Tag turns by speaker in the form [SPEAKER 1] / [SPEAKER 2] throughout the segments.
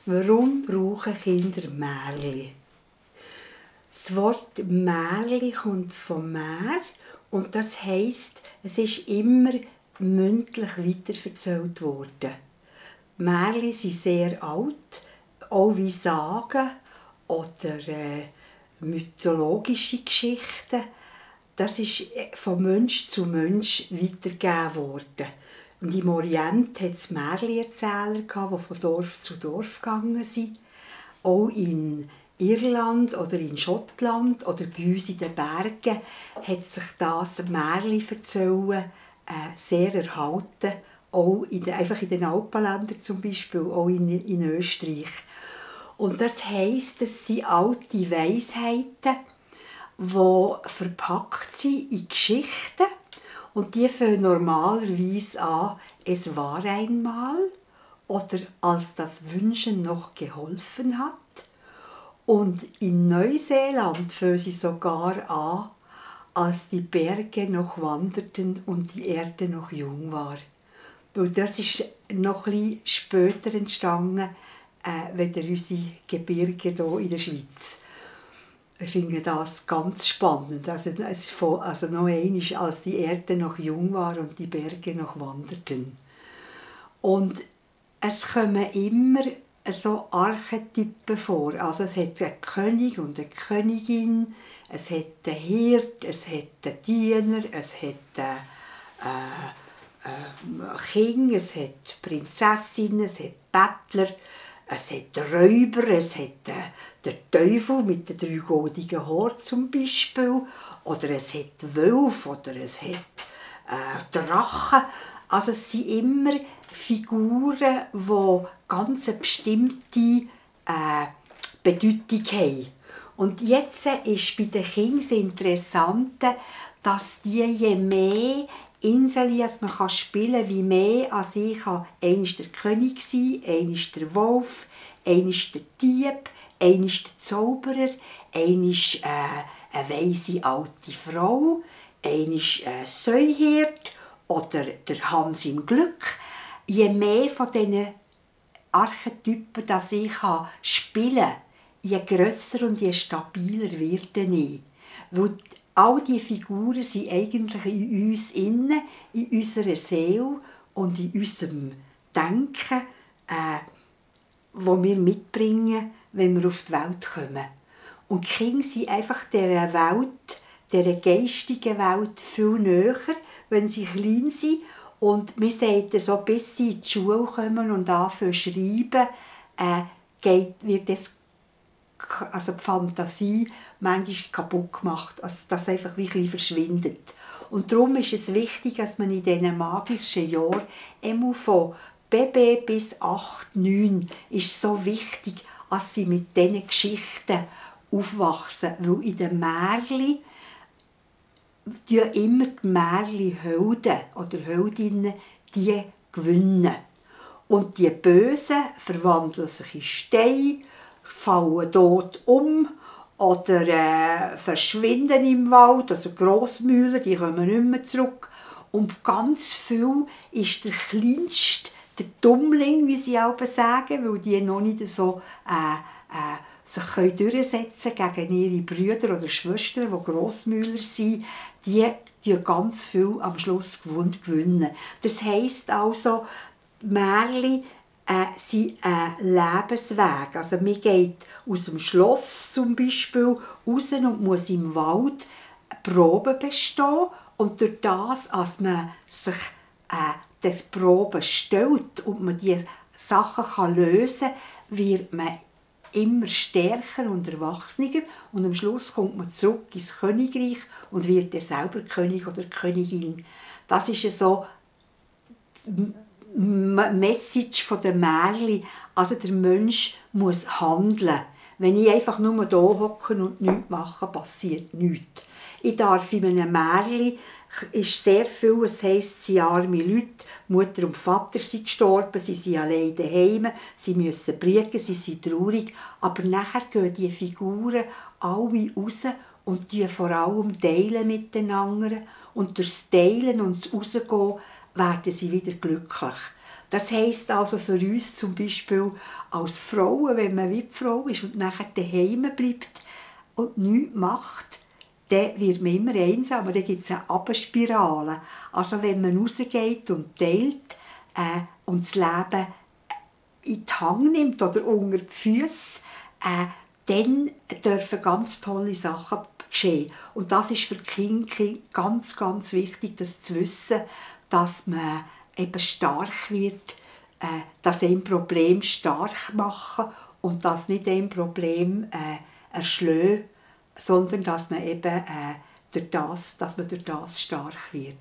[SPEAKER 1] Warum brauchen Kinder Märchen? Das Wort Märchen kommt vom Mär und das heisst, es ist immer mündlich weiterverzählt worden. Märchen sind sehr alt, auch wie Sagen oder mythologische Geschichten. Das ist von Mensch zu Mensch weitergegeben worden. Und im Orient hat es Märchenerzähler, die von Dorf zu Dorf gegangen sind. Auch in Irland oder in Schottland oder bei uns in den Bergen hat sich das Märchenverzählen sehr erhalten. Auch einfach in den Alpenländern zum Beispiel, auch in Österreich. Und das heisst, das sind alte Weisheiten, die verpackt sind in Geschichten. Und die fangen normalerweise an, es war einmal oder als das Wünschen noch geholfen hat. Und in Neuseeland fangen sie sogar an, als die Berge noch wanderten und die Erde noch jung war. Weil das ist noch ein bisschen später entstanden, weder unsere Gebirge hier in der Schweiz. Ich finde das ganz spannend. Also noch einmal, als die Erde noch jung war und die Berge noch wanderten. Und es kommen immer so Archetypen vor. Also es hat einen König und eine Königin, es hat einen Hirt, es hat einen Diener, es hat Kind, es hat Prinzessinnen, es hat Bettler, es hat Räuber, es hat den Teufel mit den 3 goldigen Haaren zum Beispiel, oder es hat Wölfe, oder es hat Drachen. Also es sind immer Figuren, die ganz eine bestimmte Bedeutung haben. Und jetzt ist bei den Kindern das Interessante, dass die je mehr Inseln, als man spielen kann, wie mehr als ich kann. Einer ist der König, einer ist der Wolf, einer ist der Dieb, einer ist der Zauberer, einer ist eine weise alte Frau, einer ist ein Säuhirt oder der Hans im Glück. Je mehr von diesen Archetypen, dass ich spielen kann, je grösser und je stabiler werde ich. Weil all diese Figuren sind eigentlich in uns innen, in unserer Seele und in unserem Denken, das wir mitbringen, wenn wir auf die Welt kommen. Und die Kinder sind einfach dieser Welt, dieser geistigen Welt viel näher, wenn sie klein sind. Und wir sagen so, bis sie in die Schule kommen und anfangen zu schreiben, wird die Fantasie manchmal kaputt gemacht, also dass einfach wie ein bisschen verschwindet. Und darum ist es wichtig, dass man in diesen magischen Jahren, immer von Baby bis 8, 9, ist so wichtig, dass sie mit diesen Geschichten aufwachsen. Weil in den Märchen immer die Märchenhelden oder Heldinnen die gewinnen. Und die Bösen verwandeln sich in Steine, fallen tot um oder verschwinden im Wald, also Grossmühler, die kommen nicht mehr zurück. Und ganz viel ist der Kleinste, der Dummling, wie sie auch sagen, weil die noch nicht so sich durchsetzen gegen ihre Brüder oder Schwestern, die Grossmühler sind, die ganz viel am Schluss gewinnen. Das heisst also, Märchen sind ein Lebensweg. Also man geht aus dem Schloss zum Beispiel raus und muss im Wald Proben bestehen. Und durch das, als man sich das Proben stellt und man diese Sachen lösen kann, wird man immer stärker und erwachsener. Und am Schluss kommt man zurück ins Königreich und wird dann selber König oder Königin. Das ist ja so Message von den Märchen. Also der Mensch muss handeln. Wenn ich einfach nur hier hocke und nichts mache, passiert nichts. Ich darf in einem Märchen, ist sehr viel, es heisst, sie sind arme Leute, Mutter und Vater sind gestorben, sie sind allein daheim, sie müssen briegen, sie sind traurig. Aber nachher gehen die Figuren alle raus und teilen vor allem teilen miteinander. Und durch das Teilen und das Rausgehen werden sie wieder glücklich. Das heisst also für uns zum Beispiel als Frauen, wenn man wie die Frau ist und nachher daheim bleibt und nichts macht, dann wird man immer einsamer, dann gibt es eine Abspirale. Also wenn man rausgeht und teilt und das Leben in die Hand nimmt oder unter die Füsse, dann dürfen ganz tolle Sachen geschehen. Und das ist für die Kinder ganz, ganz wichtig, das zu wissen, dass man eben stark wird, dass ein Problem stark machen und dass nicht ein Problem erschlägt, sondern dass man eben dass man durch das stark wird.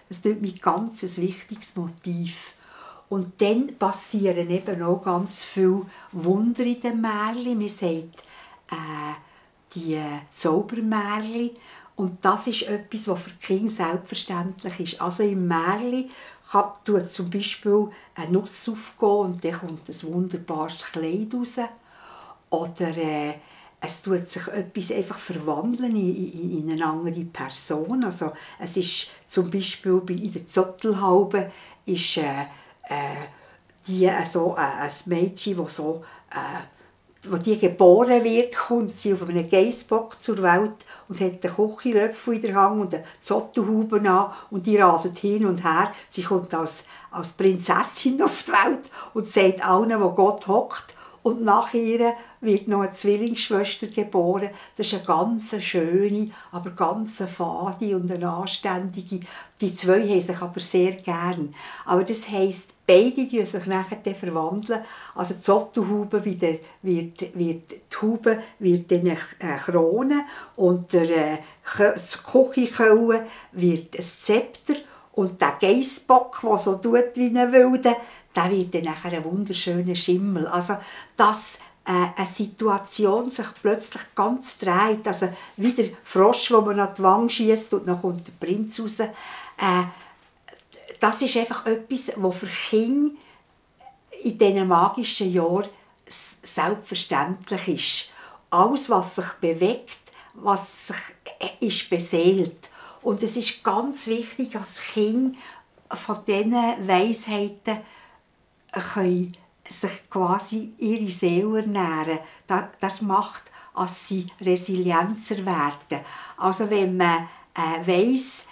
[SPEAKER 1] Das ist ein ganz wichtiges Motiv. Und dann passieren eben auch ganz viele Wunder in den Märchen. Man sagt, die Zaubermärchen. Und das ist etwas, was für die Kinder selbstverständlich ist. Also im Märchen tut zum Beispiel eine Nuss aufgehen und dann kommt ein wunderbares Kleid raus. Oder es tut sich etwas einfach verwandeln in eine andere Person. Also es ist zum Beispiel in der Zottelhaube ist die so ein Mädchen, das so wo die geboren wird, kommt sie auf einem Geissbock zur Welt und hat einen Kochlöffel in der Hand und eine Zottelhaube an und die rasen hin und her. Sie kommt als Prinzessin auf die Welt und sagt allen, wo Gott hockt. Und nach ihr wird noch eine Zwillingsschwester geboren. Das ist eine ganz schöne, aber ganz fade und eine anständige. Die zwei haben sich aber sehr gern. Aber das heisst, beide verwandeln sich nachher verwandeln. Also die Zottelhaube wird die Haube wird eine Krone und der Küchenkölle wird ein Zepter und der Geissbock, der so tut wie ein Wilde, der wird dann nachher ein wunderschöner Schimmel. Also, dass eine Situation sich plötzlich ganz dreht, also wie der Frosch, wo man an die Wange schiesst und dann kommt der Prinz raus. Das ist einfach etwas, was für Kinder in diesen magischen Jahren selbstverständlich ist. Alles, was sich bewegt, was sich ist beseelt. Und es ist ganz wichtig, dass Kinder von diesen Weisheiten können sich quasi ihre Seele ernähren. Das macht, dass sie resilienter werden. Also wenn man weiss,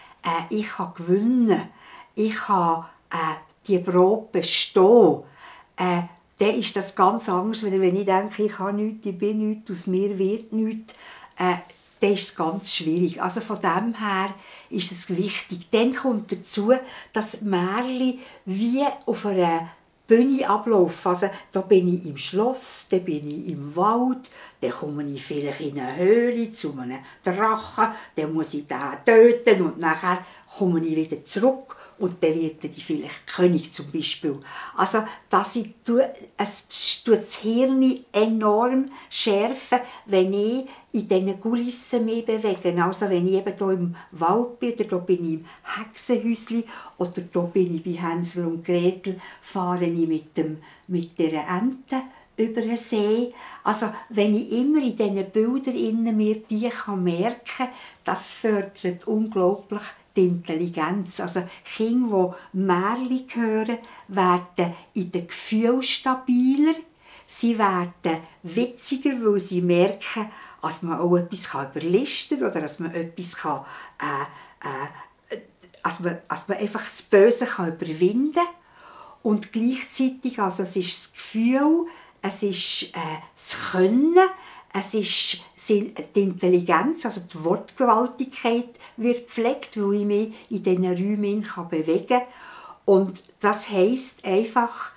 [SPEAKER 1] ich kann gewinnen, ich kann die Probe bestehen, dann ist das ganz anders, als wenn ich denke, ich habe nichts, ich bin nichts, aus mir wird nichts. Dann ist es ganz schwierig. Also von dem her ist es wichtig. Dann kommt dazu, dass Märchen wie auf einer Bühne ablaufen. Also da bin ich im Schloss, dann bin ich im Wald, dann komme ich vielleicht in eine Höhle zu einem Drachen, dann muss ich den töten und nachher komme ich wieder zurück und dann wird ich vielleicht König zum Beispiel. Also es tut das Hirn enorm schärfen, wenn ich in diesen Kulissen mich bewege. Also wenn ich eben hier im Wald bin, oder hier bin ich im Hexenhäuschen, oder hier bin ich bei Hänsel und Gretel, fahre ich mit der Ente über den See. Also wenn ich immer in diesen Bildern mir die merken kann, das fördert unglaublich die Intelligenz. Also Kinder, die Märchen hören, werden in den Gefühlen stabiler, sie werden witziger, weil sie merken, dass man auch etwas überlisten kann oder dass man etwas dass man einfach das Böse überwinden kann. Und gleichzeitig, also es ist das Gefühl, es ist das Können, es ist die Intelligenz, also die Wortgewaltigkeit wird gepflegt, weil ich mich in diesen Räumen bewegen kann. Und das heisst einfach,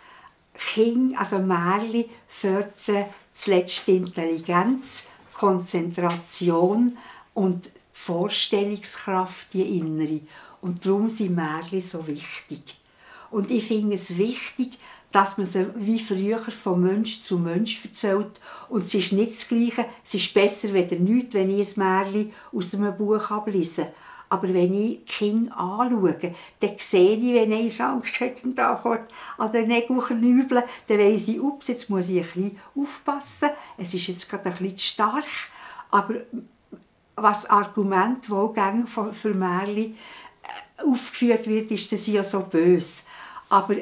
[SPEAKER 1] Kinder, also Märchen fördern zuletzt die Intelligenz, Konzentration und Vorstellungskraft, die innere. Und darum sind Märchen so wichtig. Und ich finde es wichtig, dass man sie wie früher von Mensch zu Mensch erzählt. Und es ist nicht das Gleiche, es ist besser als nichts, wenn ich ein Märchen aus einem Buch ablese. Aber wenn ich die Kinder anschaue, dann sehe ich, wenn eins Angst hat und da an den Nägeln knübeln, dann weiss ich, ups, jetzt muss ich ein bisschen aufpassen, es ist jetzt gerade ein bisschen zu stark. Aber was Argument, das auch für Märchen aufgeführt wird, ist, dass sie ja so böse. Aber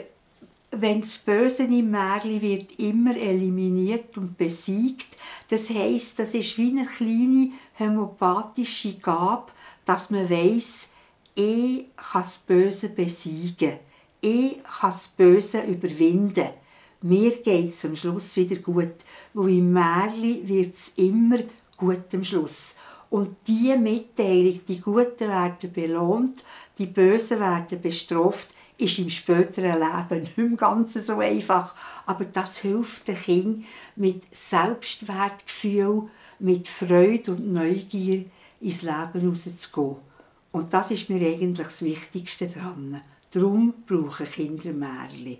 [SPEAKER 1] wenn das Böse im Märchen wird immer eliminiert und besiegt. Das heisst, das ist wie eine kleine homöopathische Gabe, dass man weiss, ich kann das Böse besiegen. Ich kann das Böse überwinden. Mir geht es am Schluss wieder gut. Weil im Märchen wird es immer gut am Schluss. Und diese Mitteilung, die Guten werden belohnt, die Bösen werden bestraft, ist im späteren Leben nicht mehr ganz so einfach. Aber das hilft den Kindern mit Selbstwertgefühl, mit Freude und Neugier ins Leben hinauszugehen. Und das ist mir eigentlich das Wichtigste daran. Darum brauchen Kinder Märchen.